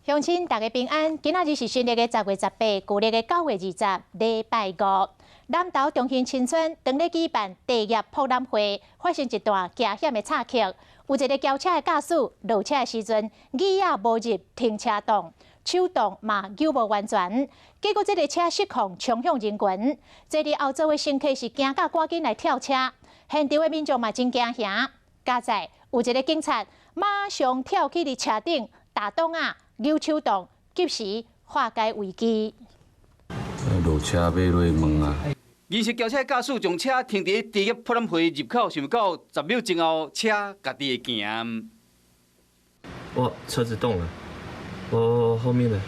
鄉親大家平安，今仔日是新曆的10月18，舊曆的9月20，禮拜五。南投中興新村當咧舉辦地業博覽會，發生一段驚險的插曲。有一個轎車的駕駛落車的時陣，椅仔無入停車檔，手擋嘛扭無完全，結果這个車失控衝向人群。坐佇後座的乘客是驚甲趕緊來跳車，現場的民眾嘛真驚嚇。佳哉有一个警察馬上跳起佇車頂，打擋仔，扭手擋，及時化解危機。落車欲落門啊！銀色轎車駕駛將車停佇地業博覽會入口，想袂到10秒鐘後，車家己會行。哇！車子動了，哦，後面的。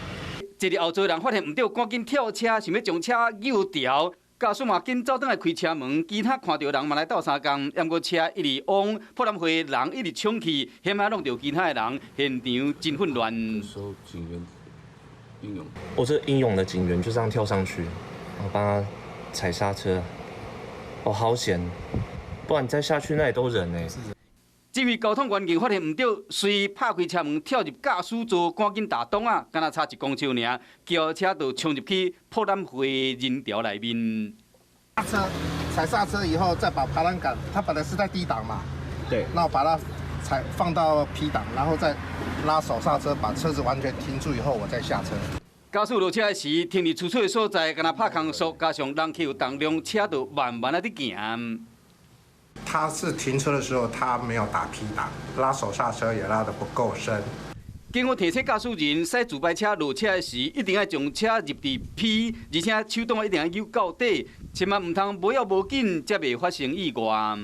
坐佇後座人發現毋對，趕緊跳車，想欲將車扭掉。駕駛嘛緊走轉來開車門，其他看著人嘛來鬥相共，毋過車一直往博覽會人一直衝去，險仔挵著其他的人，現場真混亂。我這英勇的警員就這樣跳上去，然後幫他踩剎車。哦，好險，不然再下去那裡都人呢。這位交通員警發現毋對，隨拍開車門跳入駕駛座，趕緊打擋仔，敢若差1公尺爾，轎車就衝入去博覽會人潮內面。剎車，踩剎車以後，再把排擋桿，它本來是在 D 檔嘛，那我把它踩放到 P 檔，然後再拉手剎車，把車子完全停住以後，我再下車。駕駛落車時，停佇出出的所在，敢若拍空速，加上人氣有動量，車就慢慢仔佇行。他是停車的時候，他沒有打 P 檔，拉手剎車也拉得不夠深。警方提醒駕駛人，駛自排車落車時，一定愛將車入佇 P，而且手擋一定愛扭到底，千萬毋通無要無緊，才袂發生意外。